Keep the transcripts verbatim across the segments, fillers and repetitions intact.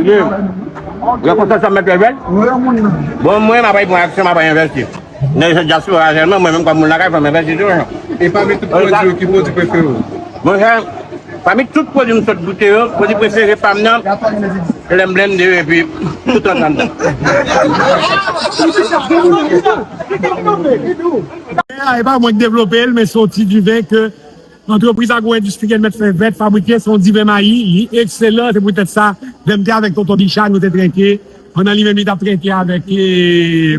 Ke rekonstriksyon mèt fè fèt. Bon, mwen, m ap pran aksyon, m ap envesti. Nan dyaspora sèlman, mwen menm kòm moun lakay, fò m envesti tou. E pami tout pwodui yo, ki pwodui prefere w? Monchè, pami tout pwodui m sot goute yo, pwodui prefere pa m nan, se lè m blende yo epi tout rant anndan. E pa mwen ki devlope l, men se yon ti diven ke antrepriz agwo-endistriyèl Mèt Fè Vèt fabrike, se yon diven mayi, li ekselan, se poutèt sa, lè m te avèk Tonton Bicha, nou te trenke, pandan li menm li t ap trenke avèk, e,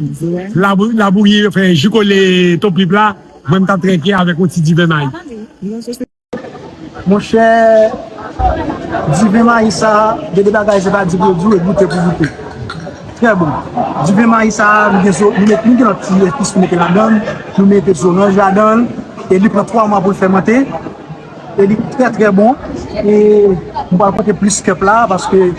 labou-, labouyi, anfen, ji kole Toplip la, mwen m t ap trenke avèk yon ti diven mayi. Monchè, diven mayi sa, gen de bagay se pa di pou yo di w, e goute pou goute. Trè bon. Diven mayi sa, nou gen zo, nou met, nou gen lòt ti espis nou mete ladan l, nou mete zoranj ladan l, e li pran twa mwa pou l fèmante, e li trè, trè bon. E nou pral pote plis kèp la, paske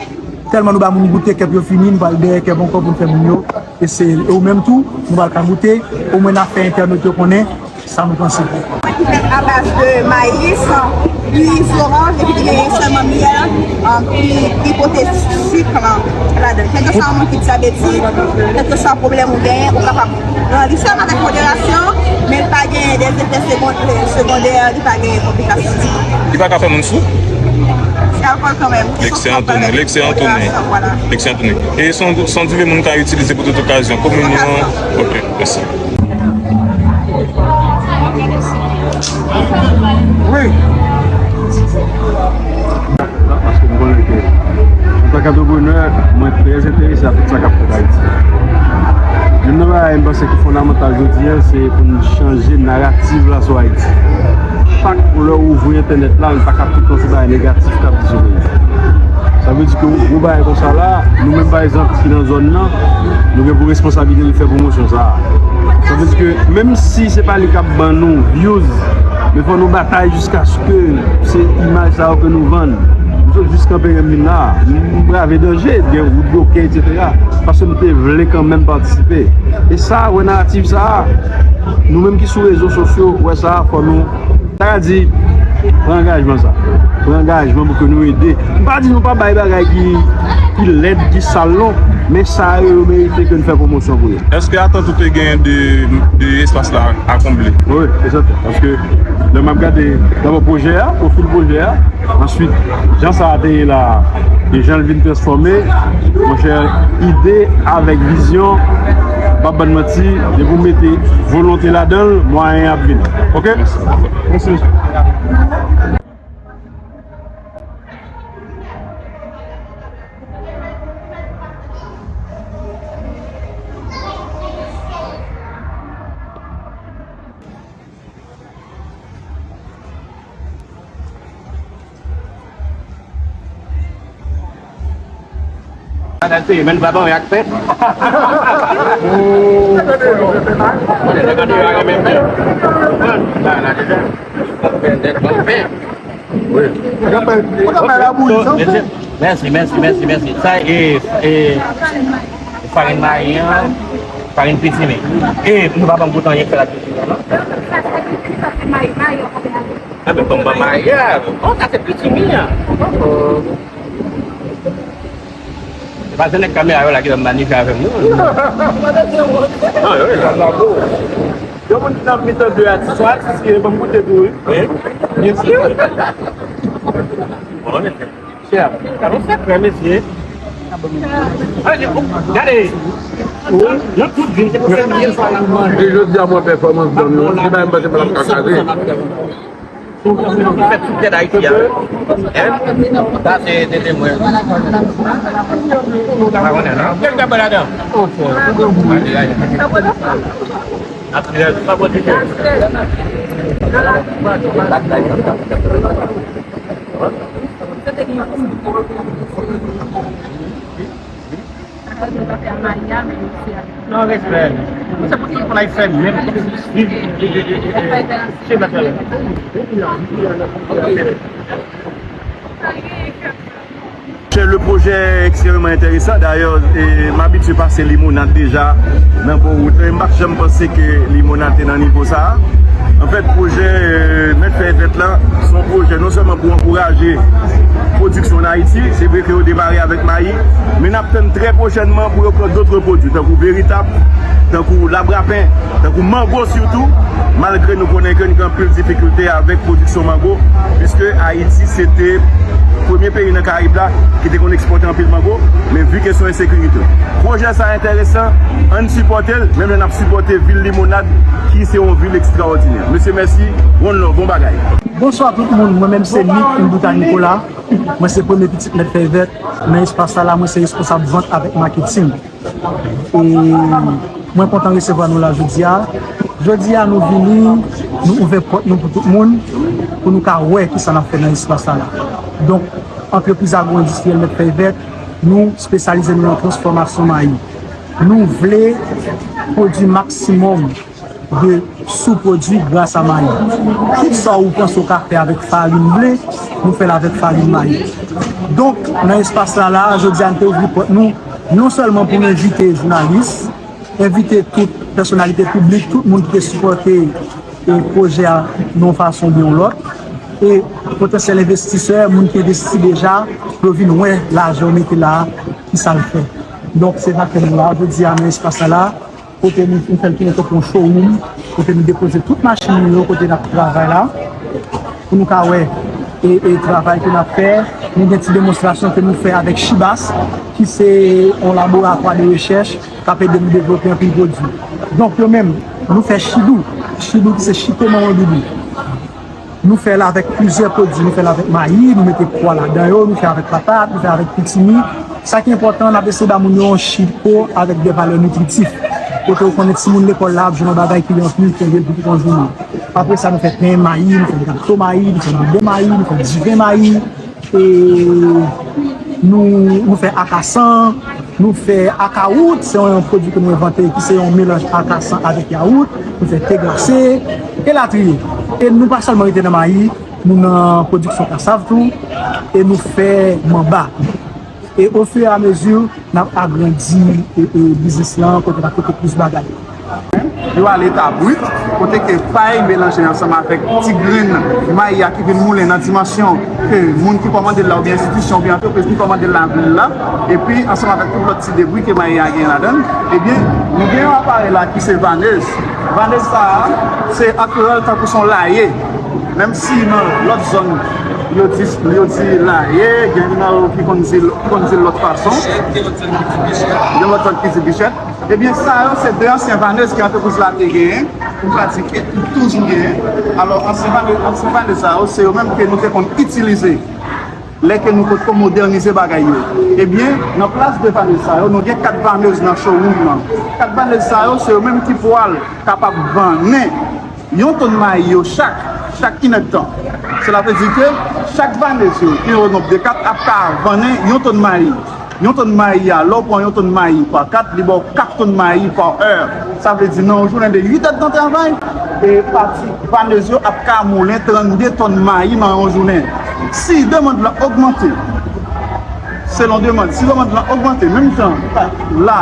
tèlman nou ba moun goute, kèp yo fini, nou pral dèyè kèp ankò pou n fè moun yo eseye l. E ou menm tou, nou pral ka goute, omwen n ap fè entènot yo konnen sa nou panse. Ki fèt a baz de mayi, di, zoranj, epi li genyen sèlman myèl, um, ki, ki pote sik lan ladan l. Kèlkeswa yon moun ki dyabeti, kèlkeswa pwoblèm ou genyen, ou kapab pran li sèlman avèk moderasyon, men l pa genyen de zefè segon-, segondè, li pa genyen konplikasyon ditou. Li pa ka fè moun sou? Se alkòl kanmenm. Lèk se antonnen, lèk se antonnen. Lèk se antonnen. E se yon, se yon diven moun ka itilize pou tout okazyon. Komin nou an. Ok, mèsi. Wi. Paske m konnen ke, antanke antreprenè, mwen trè enterese a tout sa k ap fèt Ayiti. Youn nan bagay m panse ki fondamantal jodi a, se pou n chanje narativ la sou Ayiti. Chak lè w ouvri entènèt la, l pa ka tout tan se bagay negatif k ap di sou peyi. Sa vle di ke yon gwo bagay konsa la, nou menm pa egzanp ki nan zòn nan, nou gen pou responsablite de fè pwomosyon sa a. Sa vle di ke menm si se pa li k ap ban nou views, men fò nou batay jiskaske se imaj sa yo ke nou vann. M sot jis kanpe m vin la, m brave danje, gen wout bloke, etsetera. Paske m te vle kanmenm patisipe. E sa, wè narativ sa a, nou menm ki sou rezo sosyo, wè sa a, fò nou Ta ka di, pran angajman sa. Pran angajman pou ke nou ede. M pa di nou pa bay bagay ki, ki lèd, ki sal non, men sa yo, yo merite ke n fè pwomosyon pou yo. Èske atant ou te genyen de, de espas la a konble? Wi, wi, se sèten. Paske lè m ap gade dabò pwojè a, pwofil pwojè a, answit, jan sa a te ye la a, e jan l vin transfòme, monchè, ide avèk vizyon, m p ap bann manti, depi w mete volonte ladan l, mwayen ap vini. Oke? Mèsi. Bagay serye, men nou pa ban yon ak fèt. Mwen, nèg an deyò a renmen fèt. Konprann? Bagay la deja. Fè nèg ban fèt. Wi. Mèsi, mèsi, mèsi, mèsi. Sa e, e, farin mayi an, farin pitimi. E, nou pa ban m goute anyen k fèt ak pitimi an, non? Enben, ban m ban mayi a. Oh, sa se pitimi an. Oh, oh. Se pa se nèg kamera yo la ki ban m bannife avè m, non. Non, yo, yo la. Yon moun ki nan mitan de atis, yon atis ki ban m goute tou, wi. Wi. Byen si. Bon, chè, sa nou fè frè, mesye. Gade, nou tout vin, se pou fè manje. E jodi a, mwen pèfòmans dan m yo, se pa m panse pa l ap ka kaze. Fèt sou tè Dayiti a. Hein? Sa se tete mwen. Pa konnen non. Kèl ka pral ladan? Ap fè sa pwodui. Non, respè. Se pou tout moun al fè menm. Se le pwojè ekstrèmeman enteresan. Dayè, e, m abitye pase limonad deja nan bò wout la. E m pa t janm panse ke limonad te nan nivo sa a. Anfèt, pwojè Mèt Fèy Vèt la, se yon pwojè non sèlman pou ankouraje pwodiksyon ann Ayiti, se vre ke yo demare avèk mayi, men n ap tann trè pwochènman pou yo pran dòt pwodui, tankou veritab, tankou labrapen, tankou mango sitou, malgre nou konnen ke n gen anpil difikilte avèk pwodiksyon mango, piske Ayiti se te premye peyi nan Karayib la ki te konn ekspòte anpil mango, men vi kesyon ensekirite. Pwojè sa a enteresan, ann sipòte l, menm jan n ap sipòte vil Limonad, ki se yon vil ekstrawòdinè. Mesye, mèsi, one love, bon bagay. Bonswa tout moun, mwen menm se Nick Mbuta Nicolas. Mwen se premye pitit Mèt Fèy Vèt. Nan espas sa la, mwen se responsab vant avèk maketing. E mwen kontan resevwa nou la jodi a. Jodi a, nou vini, nou ouvè pòt nou pou tout moun, pou nou ka wè kisa n ap fè nan espas sa la. Donk, antrepriz agwo endistriyèl Mèt Fèy Vèt, nou espesyalize nou nan transfòmasyon mayi. Nou vle pwodui maksimòm de soupwodui gras a mayi. Tout sa ou panse ou ka fè avèk farin ble, nou fè l avèk farin mayi. Donk, nan espas la, la, jodi a, n te ouvri pòt nou, non sèlman pou n envite jounalis, envite tout pèsonalite piblik, tout moun ki te sipòte, e, pwojè a nan yon fason oubyen yon lòt, e potansyèl envestisè, moun ki envesti deja, pou yo vin wè lajan yo mete la a, kisa l fè. Donk, se sa k fè nou la, jodi a, nan espas la la, kote nou, nou fè l tounen tankou yon showroom, kote nou depoze tout machin nou yo, kote n ap travay la, pou nou ka wè, e, e travay ke n ap fè. Nou gen ti demonstrasyon ke nou fè avèk Chibas, ki se yon laboratwa de rechèch k ap ede nou devlope anpil pwodui. Donk, yo menm, nou fè chidou, chidou ki se chito manman doudou. Nou fè l avèk plizyè pwodui. Nou fè l avèk mayi, nou mete pwa ladan yo, nou fè avèk patat, nou fè avèk pitimi. Sa ki enpòtan, n ap eseye ba moun yo yon chito avèk de valè nitritif. Kote ou konnen timoun lekòl la ap jwenn yon bagay ki ranpli, kenbe l pou tout yon jounen. Apre sa, nou fè pen mayi, nou fè gato mayi, nou fè bouden mayi, nou fè diven mayi. E nou, nou fè akasan, nou fè akawout, se yon pwodui ke nou envante ki se yon melanj akasan avèk yawout, nou fè te glase, elatriye. E nou pa sèlman rete nan mayi, nou nan pwodiksyon kasav tou, e nou fè manba. E ofiramezi, n ap agrandi, e, e, biznis lan, kote n ap pote plis bagay. Yo ale ta brit, kote ke pay melanje ansanm avèk ti grenn mayi a ki vin moulen nan dimansyon ke moun ki kòmande l la oubyen enstitisyon oubyen antrepriz ki kòmande l la vle l la, epi ansanm avèk tout lòt ti debri ke mayi a gen ladan l, ebyen, nou gen yon aparèy la ki se vanez. Vanez sa a, se an kreyòl tankou se yon laye. Menm si nan lòt zòn, yo di, yo di laye, gen nan yo ki konn di, ki konn di l lòt fason. Gen lòt zòn ki di bichèt. Ebyen, sa yo se de ansyen vanez ke antrepriz la te genyen, pou m pa di ke li toujou genyen. Alò, ansyen vanez, ansyen vanez sa yo, se yo menm ke nou te konn itilize lè ke nou potko modènize bagay yo. Ebyen, nan plas de vanez sa yo, nou gen kat vanez nan showroom nan. Kat vanez sa yo, se yo menm ki pral kapab vannen yon tonn mayi yo chak, chak inèdtan. Sela vle di ke chak vanez yo, ki yon nonb de kat, ap ka vannen yon tonn mayi. Yon tonn mayi a, lè w pran yon tonn mayi pa kat, li ba w kat tonn mayi pa è. Sa vle di nan yon jounen de uit èdtan travay, e pati vanez yo ap ka moulen trannde tonn mayi nan yon jounen. Si demann lan ogmante, selon demann, si demann lan ogmante, menm jan la,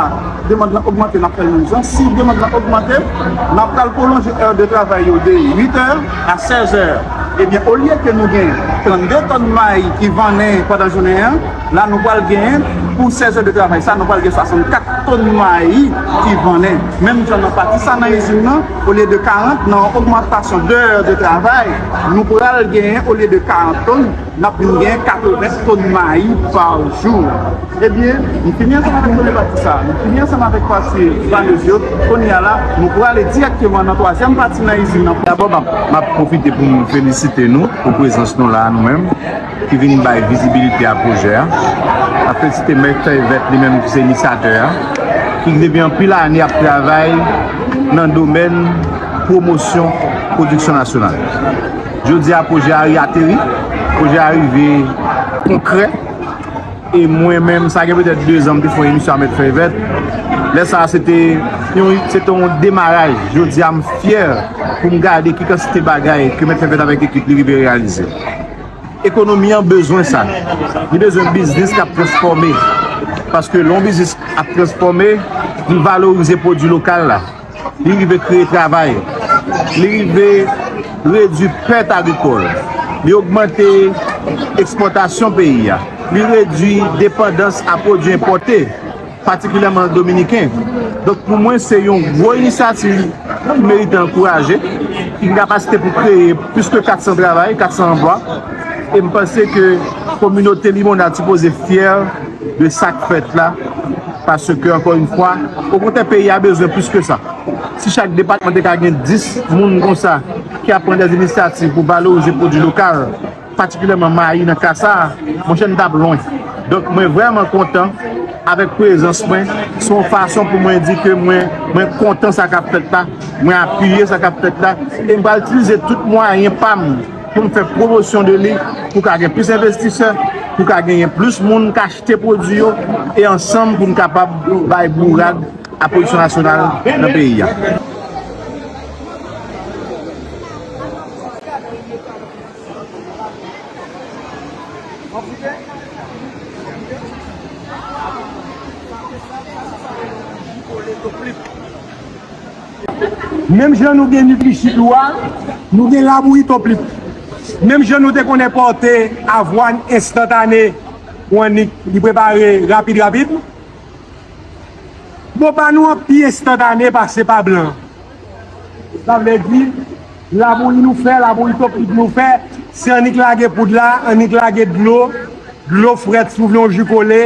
demann lan ogmante, n ap fè l menm jan. Si demann lan ogmante, n ap pral pwolonje è de travay yo de uit è a sèz è. Ebyen, olye ke nou gen trannde tonn mayi ki vannen pandan jounen an, la nou pral gen, pou sèz è de travay sa, nou pral gen swasannkat tonn mayi ki vannen. Menm jan nan pati sa nan izin nan, olye de karant, nan ogmantasyon de è de travay, nou pral gen, olye de karant tonn, n ap vin gen katreven tonn mayi pa jou. Ebyen, nou fini ansanm avèk premye pati sa. Nou fini ansanm avèk pati vanez yo. Kounye a la, nou prale dirèkteman nan twazyèm pati nan izin nan. Dabò, m ap, m ap pwofite pou m felisite nou pou prezans nou la, nou menm, ki vin bay vizibilite a pwojè a. M ap felisite Mèt Fèy Vèt li menm ki se inisyatè a, ki depi anpil ane ap travay nan domèn pwomosyon pwodiksyon nasyonal. Jodi a, pwojè a ateri, pwojè a rive konkrè. E mwen menm, sa gen petèt de zan m te fè yon emisyon a Mèt Fèy Vèt. Lè sa a, se te yon, se te yon demaraj. Jodi a, m fyè pou m gade ki kantite bagay ke Mèt Fèy Vèt avèk ekip li rive reyalize. Ekonomi an bezwen sa. Li bezwen biznis k ap transfòme. Paske lè yon biznis ap transfòme, li valorize pwodui lokal la. Li rive kreye travay. Li rive redui pèt agrikòl, li ogmante ekspòtasyon peyi a, li redui depandans a pwodui enpòte, patikilyèman dominiken. Donk, pou mwen, se yon gwo inisyativ ki merite ankouraje, ki gen kapasite pou kreye plis ke kat san travay, kat san anplwa. E m panse ke kominote Limonad sipoze fyè de sa k fèt la, paske, ankò yon fwa, okontrè, peyi a bezwen plis ke sa. Si chak depatman te ka gen dis moun konsa ki ap pran dè inisyativ pou valorize pwodui lokal, patikilyèman mayi nan ka sa a, monchè, n t ap lwen. Donk, mwen vrèman kontan avèk prezans mwen. Se yon fason pou mwen di ke mwen, mwen kontan sa k ap fèt la, mwen apiye sa k ap fèt la, e m pral itilize tout mwayen pa m pou m fè pwomosyon de li, pou ka gen plis envestisè, pou ka genyen plis moun k achte pwodui yo, e ansanm pou n kapab bay bourad a pwodiksyon nasyonal nan peyi a. Menm jan nou gen Nutrichip lou a, nou gen labouyi Toplip. Menm jan nou te konn enpòte avwàn enstantane pou annik li prepare rapid rapid, bon, pa nou an pi enstantane pase pa blan. Sa vle di, labouyi nou fè, labouyi Toplip nou fè, se annik lage poud la, annik lage dlo, dlo frèt si w vle yon ji kole,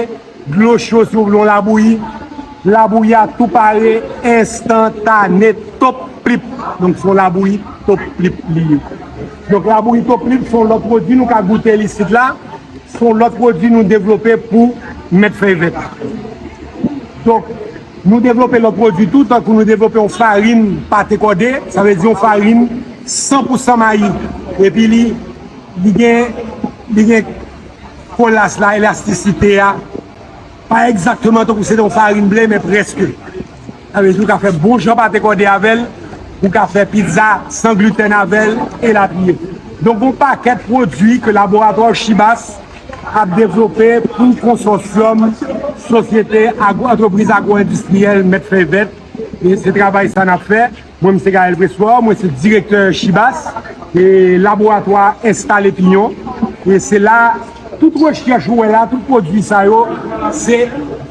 dlo cho si w vle yon labouyi. Labouyi a tou pare, enstantane, Toplip. Donk, se yon labouyi Toplip li ye. Donk, labouyi Toplip se yon lòt pwodui nou ka goute isit la. Se yon lòt pwodui nou devlope pou mèt fèy vèt. Donk, nou devlope lòt pwodui tou, tankou nou devlope yon farin pate kòde, sa vle di yon farin san pou san mayi. Epi li, li gen, li gen kolas la, elastisite a, pa egzakteman tankou se yon farin ble, men prèske. Sa vle di ou ka fè bon jan pate kòde avè l, ou ka fè pizza san gluten avè l, elatriye. Donk, gon pakèt pwodui ke laboratwa Chibas ap devlope pou konsòsyòm sosyete agwo, antrepriz agwo-endistriyèl Mèt Fèy Vèt. E se travay sa n ap fè. Mwen, m se Gaël Pressoir, mwen se direktè Chibas, e laboratwa a enstale Pinyon. E se la, tout rechèch ou wè la, tout pwodui sa yo, se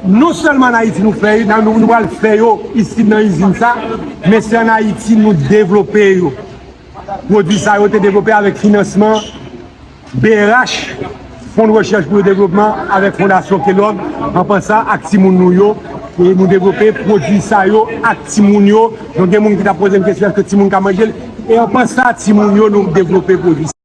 non sèlman ann Ayiti nou fè yo, nou, nou pral fè yo isit nan izin sa, men se ann Ayiti nou devlope yo. Pwodui sa yo te devlope avèk finansman B R H, Fonds de Recherche pour le Développement, avèk Fondasyon Kellogg, an pansan ak timoun nou yo, e nou devlope pwodui sa yo ak timoun yo. Donk, gen moun ki t ap poze m kesyon, èske timoun ka manje l? E an pansan ak timoun yo, nou devlope pwodui sa.